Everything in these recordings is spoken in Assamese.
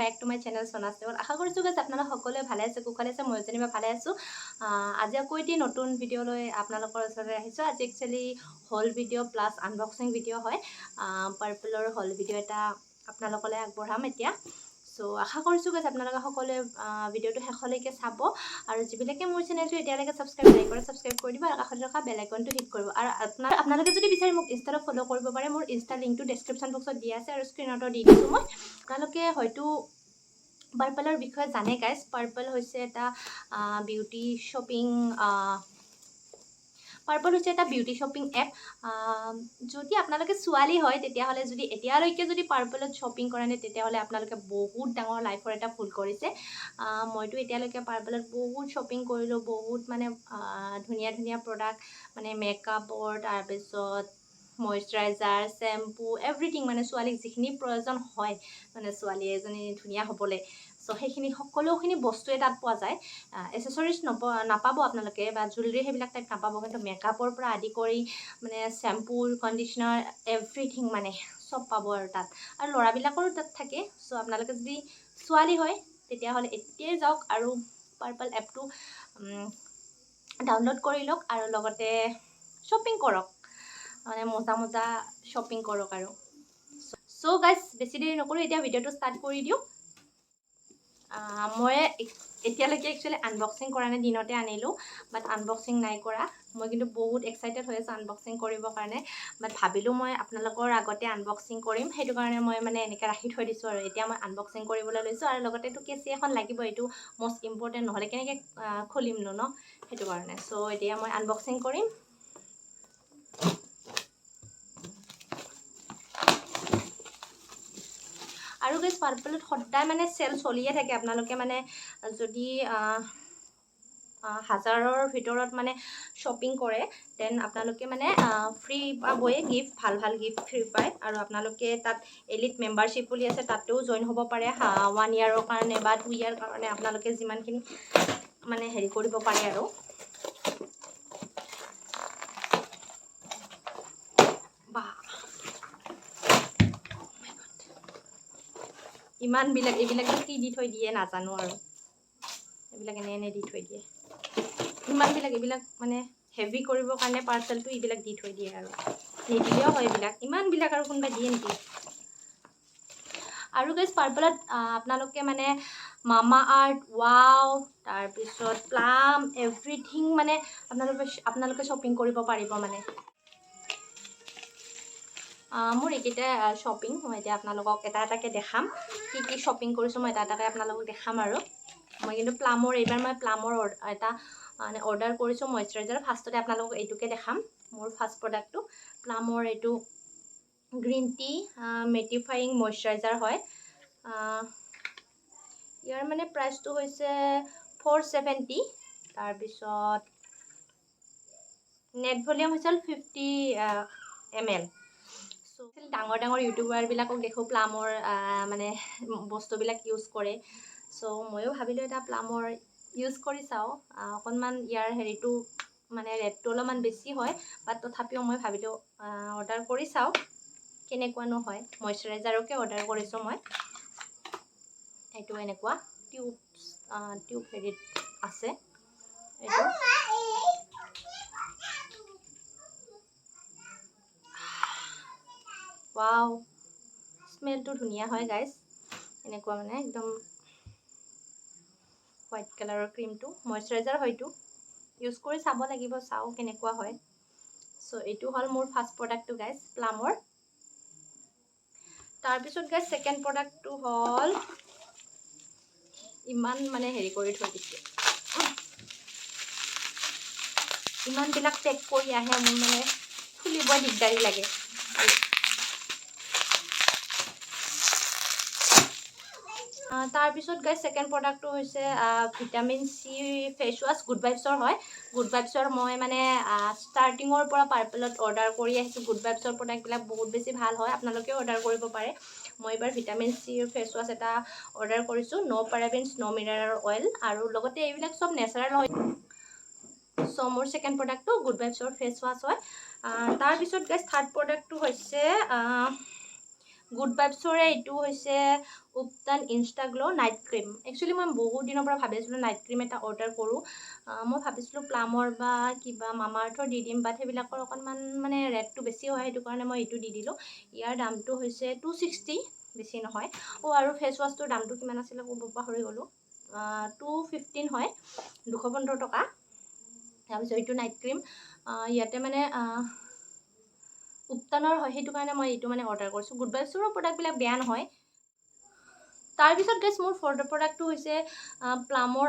Back to my channel Sona Sewal. আশা কৰিছোঁ গাইজ, আপোনালোক সকলোৱে ভালে আছে, কুশলে আছে। মই যেনিবা ভালে আছোঁ। আজি আকৌ এটি নতুন ভিডিঅ' লৈ আপোনালোকৰ ওচৰলৈ আহিছোঁ। আজি actually haul video plus unboxing video হয়। পাৰ্পলৰ হল ভিডিঅ' এটা আপোনালোকলৈ আগবঢ়াম এতিয়া। চ' আশা কৰিছোঁ গাইজ, আপোনালোকে সকলোৱে ভিডিঅ'টো শেষলৈকে চাব আৰু যিবিলাকে মোৰ চেনেলটো এতিয়ালৈকে ছাবস্ক্ৰাইব নাই কৰা, ছাবস্ক্ৰাইব কৰি দিব আৰু কাষতে থকা বেল আইকনটো হিট কৰিব। আৰু আপোনালোকে যদি বিচাৰে, মোক ইনষ্টাত ফ'ল' কৰিব পাৰে। মোৰ ইনষ্টা লিংকটো ডেছক্ৰিপশ্যন বক্সত দিয়া আছে আৰু স্ক্ৰীণতো দি দিছোঁ মই। আপোনালোকে হয়তো পাৰ্পলৰ বিষয়ে জানে গাইজ। পাৰ্পল হৈছে এটা বিউটি শ্বপিং এপ। যদি আপোনালোকে ছোৱালী হয়, তেতিয়াহ'লে যদি এতিয়ালৈকে যদি পাৰ্পলত শ্বপিং কৰা নাই, তেতিয়াহ'লে আপোনালোকে বহুত ডাঙৰ লাইফৰ এটা ভুল কৰিছে। মইতো এতিয়ালৈকে পাৰ্পলত বহুত শ্বপিং কৰিলোঁ। বহুত মানে ধুনীয়া ধুনীয়া প্ৰডাক্ট, মানে মেকআপৰ, তাৰপিছত মইশ্চাৰাইজাৰ, শ্বেম্পু, এভৰিথিং, মানে ছোৱালীক যিখিনি প্ৰয়োজন হয়, মানে ছোৱালী এজনী ধুনীয়া হ'বলৈ, চ' সেইখিনি সকলোখিনি বস্তুৱে তাত পোৱা যায়। এচেচৰিজ নাপাব আপোনালোকে বা জুৱেলাৰী সেইবিলাক টাইপ নাপাব, কিন্তু মেকআপৰ পৰা আদি কৰি মানে শ্বেম্পু, কণ্ডিচনাৰ, এভৰিথিং, মানে চব পাব আৰু তাত। আৰু ল'ৰাবিলাকৰো তাত থাকে। চ' আপোনালোকে যদি ছোৱালী হয়, তেতিয়াহ'লে এতিয়াই যাওক আৰু পাৰ্পল এপটো ডাউনলোড কৰি লওক আৰু লগতে শ্বপিং কৰক, মানে মজা মজা শ্বপিং কৰক। আৰু চ' গাইজ, বেছি দেৰি নকৰোঁ, এতিয়া ভিডিঅ'টো ষ্টাৰ্ট কৰি দিওঁ। মই এতিয়ালৈকে একচুৱেলি আনবক্সিং কৰা নাই। দিনতে আনিলোঁ, বাট আনবক্সিং নাই কৰা মই। কিন্তু বহুত এক্সাইটেড হৈ আছোঁ আনবক্সিং কৰিবৰ কাৰণে। বাট ভাবিলোঁ মই আপোনালোকৰ আগতে আনবক্সিং কৰিম, সেইটো কাৰণে মই মানে এনেকৈ ৰাখি থৈ দিছোঁ আৰু এতিয়া মই আনবক্সিং কৰিবলৈ লৈছোঁ। আৰু লগতেতো কেঁচি এখন লাগিব, এইটো মষ্ট ইম্পৰ্টেণ্ট, নহ'লে কেনেকৈ খুলিমনো ন? সেইটো কাৰণে। চ' এতিয়া মই আনবক্সিং কৰিম। আৰু গাইজ, পাৰ্পলত সদায় মানে চেল চলিয়ে থাকে। আপোনালোকে মানে যদি 1000ৰ ভিতৰত মানে শ্বপিং কৰে, then আপোনালোকে মানে ফ্ৰী পাবই গিফ্ট, ভাল ভাল গিফ্ট ফ্ৰী পায়। আৰু আপোনালোকে তাত এলিট মেম্বাৰশ্বিপ বুলি আছে, তাতেও জইন হ'ব পাৰে ওৱান ইয়াৰৰ কাৰণে বা 2 ইয়াৰ কাৰণে। আপোনালোকে যিমানখিনি মানে হেৰি কৰিব পাৰে আৰু। বা, oh my God. ইমানবিলাক এইবিলাক যে কি দি থৈ দিয়ে নাজানো আৰু। এইবিলাক এনে এনে দি থৈ দিয়ে। ইমানবিলাক এইবিলাক মানে হেভি কৰিবৰ কাৰণে পাৰ্চেলটো এইবিলাক দি থৈ দিয়ে আৰু নিদিলেও হয় এইবিলাক। ইমানবিলাক আৰু কোনোবাই দিয়ে নেকি? আৰু গাইজ, পাৰ্পলত আপোনালোকে মানে মামা আৰ্থ, ৱাও, তাৰপিছত প্লাম, এভৰিথিং মানে আপোনালোকে শ্বপিং কৰিব পাৰিব। মানে মোৰ এইকেইটা শ্বপিং মই এতিয়া আপোনালোকক এটা এটাকৈ দেখাম। কি কি শ্বপিং কৰিছোঁ, মই এটা এটাকৈ আপোনালোকক দেখাম। আৰু মই কিন্তু প্লামৰ, এইবাৰ মই প্লামৰ এটা মানে অৰ্ডাৰ কৰিছোঁ মইশ্চাৰাইজাৰ। ফাৰ্ষ্টতে আপোনালোকক এইটোকে দেখাম। মোৰ ফাৰ্ষ্ট প্ৰডাক্টটো প্লামৰ এইটো গ্ৰীণ টি মেটিফাইং মইশ্চাৰাইজাৰ হয়। ইয়াৰ মানে প্ৰাইচটো হৈছে 470। তাৰপিছত নেট ভলিউম হৈছে 50 ml। চ' ডাঙৰ ডাঙৰ ইউটিউবাৰবিলাকক দেখোঁ প্লামৰ মানে বস্তুবিলাক ইউজ কৰে। চ' ময়ো ভাবিলোঁ এটা প্লামৰ ইউজ কৰি চাওঁ। অকণমান ইয়াৰ হেৰিটো মানে ৰেটটো অলপমান বেছি হয়, বাট তথাপিও মই ভাবিলোঁ অৰ্ডাৰ কৰি চাওঁ কেনেকুৱানো হয়। মইশ্চাৰাইজাৰকে অৰ্ডাৰ কৰিছোঁ মই। এইটো এনেকুৱা টিউব টিউব হেৰিত আছে এইটো। ৱাও, স্মেলটো ধুনীয়া হয় গাইজ। এনেকুৱা মানে একদম হোৱাইট কালাৰৰ ক্ৰীমটো, মইশ্চাৰাইজাৰ হয়তো ইউজ কৰি চাব লাগিব, চাওঁ কেনেকুৱা হয়। চ' এইটো হ'ল মোৰ ফাৰ্ষ্ট প্ৰডাক্টটো গাইজ, প্লামৰ। তাৰপিছত গাইজ, ছেকেণ্ড প্ৰডাক্টটো হ'ল, ইমান মানে হেৰি কৰি থৈ দিছে, ইমানবিলাক পেক কৰি আহে, মোৰ মানে খুলিব দিগদাৰী লাগে। তাৰপিছত গাইজ, ছেকেণ্ড প্ৰডাক্টটো হৈছে vitamin C face wash, good ভাইবছৰ হয়। গুড ভাইবছৰ মই মানে ষ্টাৰ্টিঙৰ পৰা পাৰ্পলত অৰ্ডাৰ কৰি আহিছোঁ। গুড ভাইবছৰ প্ৰডাক্টবিলাক বহুত বেছি ভাল হয়, আপোনালোকেও অৰ্ডাৰ কৰিব পাৰে। মই এইবাৰ ভিটামিন চিৰ ফেচ ৱাছ এটা অৰ্ডাৰ কৰিছোঁ। No parabens, no mineral oil আৰু লগতে এইবিলাক চব নেচাৰেল হয়। চ' মোৰ ছেকেণ্ড প্ৰডাক্টটো গুড ভাইবছৰ ফেচ ৱাছ হয়। তাৰপিছত গাইজ, থাৰ্ড প্ৰডাক্টটো হৈছে গুড ভাইবছৰে এইটো হৈছে উপটান Insta glow' night cream. Actually মই বহুত দিনৰ পৰা ভাবি আছিলোঁ নাইট ক্ৰীম এটা অৰ্ডাৰ কৰোঁ। মই ভাবিছিলোঁ প্লামৰ বা কিবা মামাআৰ্থৰ দি দিম, বাট সেইবিলাকৰ অকণমান মানে ৰেটটো বেছি হয়, সেইটো কাৰণে মই এইটো দি দিলোঁ। ইয়াৰ দামটো হৈছে 260, বেছি নহয়। অ', আৰু ফেচ ৱাছটোৰ দামটো কিমান আছিলে ক'ব পাহৰি গ'লোঁ। 215 হয়, 215 টকা। তাৰপিছত এইটো নাইট ক্ৰীম ইয়াতে মানে উপটানৰ হয়, সেইটো কাৰণে মই এইটো মানে অৰ্ডাৰ কৰিছোঁ। গুড ভাইবছৰো প্ৰডাক্টবিলাক বেয়া নহয়। তাৰপিছত গাইছ, মোৰ ফৰ্থ প্ৰডাক্টটো হৈছে প্লামৰ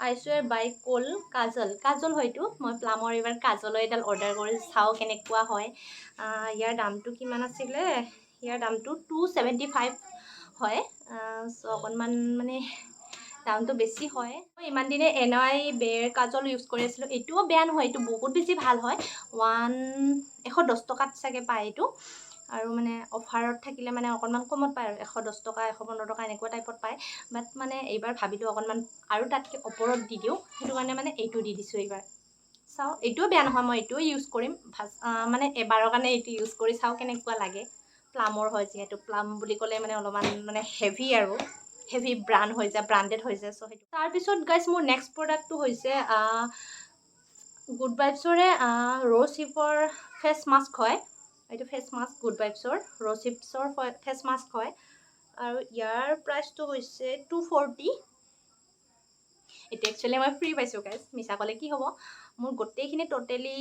আইচৱেৰ বাই কোল কাজল। কাজল হয়তো মই প্লামৰ এইবাৰ কাজলৰ এডাল অৰ্ডাৰ কৰি চাওঁ কেনেকুৱা হয়। ইয়াৰ দামটো কিমান আছিলে? ইয়াৰ দামটো 275 হয়। চ' অকণমান মানে দামটো বেছি হয়। মই ইমান দিনে এন ৱাই বেৰ কাজল ইউজ কৰি আছিলোঁ। এইটোও বেয়া নহয়, এইটো বহুত বেছি ভাল হয়। 110 টকাত চাগে পায় এইটো। আৰু মানে অফাৰত থাকিলে মানে অকণমান কমত পায় আৰু 110 টকা, 115 টকা এনেকুৱা টাইপত পায়। বাট মানে এইবাৰ ভাবিলোঁ অকণমান আৰু তাতকৈ ওপৰত দি দিওঁ, সেইটো কাৰণে মানে এইটো দি দিছোঁ এইবাৰ। চাওঁ, এইটোও বেয়া নহয়, মই এইটোও ইউজ কৰিম। মানে এবাৰৰ কাৰণে এইটো ইউজ কৰি চাওঁ কেনেকুৱা লাগে। প্লামৰ হয় যিহেতু, প্লাম বুলি ক'লে মানে অলপমান মানে হেভি আৰু হেভি ব্ৰাণ্ড হৈ যায়, ব্ৰাণ্ডেড হৈ যায়। চ' সেইটো। তাৰপিছত গাইজ, মোৰ নেক্সট প্ৰডাক্টটো হৈছে গুড ভাইবছৰে ৰ'জ হিপৰ ফেচ মাস্ক হয়। এইটো ফেচ মাস্ক, গুড ভাইবছৰ ৰ'জ হিপছৰ ফেচ মাস্ক হয় আৰু ইয়াৰ প্ৰাইচটো হৈছে 240। এইটো একচুৱেলি মই ফ্ৰী পাইছোঁ গাইজ, মিছা ক'লে কি হ'ব? মোৰ গোটেইখিনি ট'টেলি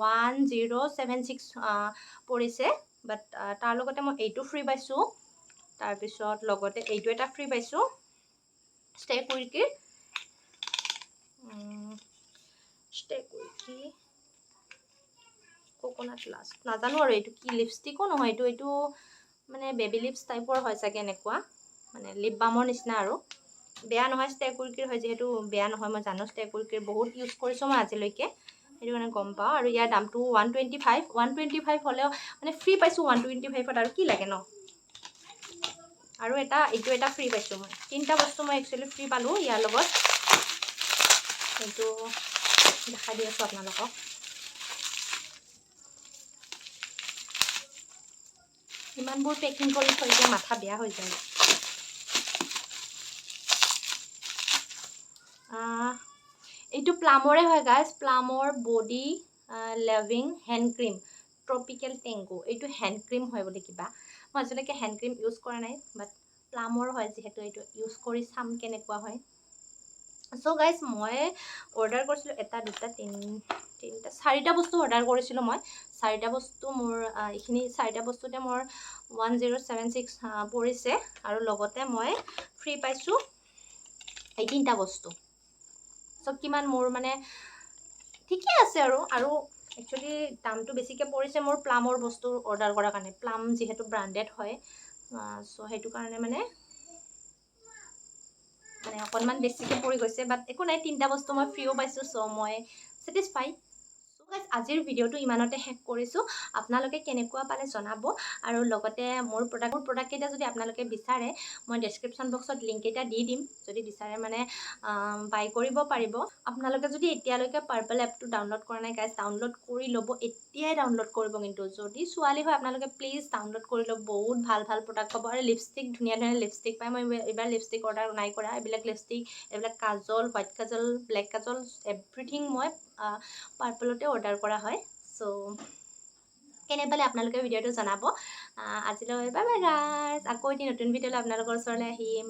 1076 পৰিছে, বাট তাৰ লগতে মই এইটো ফ্ৰী পাইছোঁ। তাৰপিছত লগতে এইটো এটা ফ্ৰী পাইছোঁ ষ্টে কুইকি কোকোনাট লাষ্ট। নাজানো আৰু এইটো কি, লিপষ্টিকো নহয় এইটো। এইটো মানে বেবী লিপছ টাইপৰ হয় চাগে, এনেকুৱা মানে লিপ বামৰ নিচিনা আৰু বেয়া নহয়। ষ্টে কুইকিৰ হয় যিহেতু বেয়া নহয়, মই জানো। ষ্টে কুইকিৰ বহুত ইউজ কৰিছোঁ মই আজিলৈকে, সেইটো কাৰণে গম পাওঁ। আৰু ইয়াৰ দামটো 125। 125 হ'লেও মানে ফ্ৰী পাইছোঁ 125ত, আৰু কি লাগে ন? আৰু এটা এইটো এটা ফ্ৰী পাইছোঁ মই। তিনিটা বস্তু মই একচুৱেলি ফ্ৰী পালোঁ ইয়াৰ লগত। এইটো দেখাই দি আছোঁ আপোনালোকক। ইমানবোৰ পেকিং কৰি থৈ দিয়ে, মাথা বেয়া হৈ যায়। এইটো প্লামৰে হয় গাইজ, প্লামৰ body loving hand cream tropical tango। এইটো হেণ্ড ক্ৰীম হয় বুলি কিবা। মই আজিলৈকে হেণ্ড ক্ৰীম ইউজ কৰা নাই, বাট প্লামৰ হয় যিহেতু এইটো ইউজ কৰি চাম কেনেকুৱা হয়। চ' গাইজ, মই অৰ্ডাৰ কৰিছিলোঁ এটা, দুটা, তিনিটা, চাৰিটা বস্তু অৰ্ডাৰ কৰিছিলোঁ মই। চাৰিটা বস্তু মোৰ এইখিনি চাৰিটা বস্তুতে মোৰ 1076 পৰিছে আৰু লগতে মই ফ্ৰী পাইছোঁ এই তিনিটা বস্তু। চ' কিমান মোৰ মানে ঠিকে আছে আৰু। আৰু একচুৱেলি দামটো বেছিকৈ পৰিছে মোৰ প্লামৰ বস্তু অৰ্ডাৰ কৰাৰ কাৰণে। প্লাম যিহেতু ব্ৰাণ্ডেড হয়, চ' সেইটো কাৰণে মানে মানে অকণমান বেছিকৈ পৰি গৈছে। বাট একো নাই, তিনিটা বস্তু মই ফ্ৰীও পাইছোঁ, চ' মই ছেটিছফাই। চ' গাইজ, আজিৰ ভিডিঅ'টো ইমানতে শেষ কৰিছোঁ। আপোনালোকে কেনেকুৱা পালে জনাব আৰু লগতে মোৰ প্ৰডাক্টকেইটা যদি আপোনালোকে বিচাৰে, মই ডেছক্ৰিপশ্যন বক্সত লিংককেইটা দি দিম। যদি বিচাৰে মানে বাই কৰিব পাৰিব। আপোনালোকে যদি এতিয়ালৈকে পাৰ্পল এপটো ডাউনলোড কৰা নাই গাইজ, ডাউনলোড কৰি ল'ব, এতিয়াই ডাউনলোড কৰিব কিন্তু। যদি ছোৱালী হয় আপোনালোকে, প্লিজ ডাউনলোড কৰি ল'ব। বহুত ভাল ভাল প্ৰডাক্ট পাব আৰু লিপষ্টিক, ধুনীয়া ধুনীয়া লিপষ্টিক পায়। মই এইবাৰ লিপষ্টিক অৰ্ডাৰ নাই কৰা। এইবিলাক লিপষ্টিক, এইবিলাক কাজল, হোৱাইট কাজল, ব্লেক কাজল, এভৰিথিং মই পাৰ্পলতে অৰ্ডাৰ কৰা হয়। চ' কেনে পালে আপোনালোকে ভিডিঅ'টো জনাব। আজিলৈ বাই বাই গাইজ। আকৌ এটি নতুন ভিডিঅ'লৈ আপোনালোকৰ ওচৰলৈ আহিম।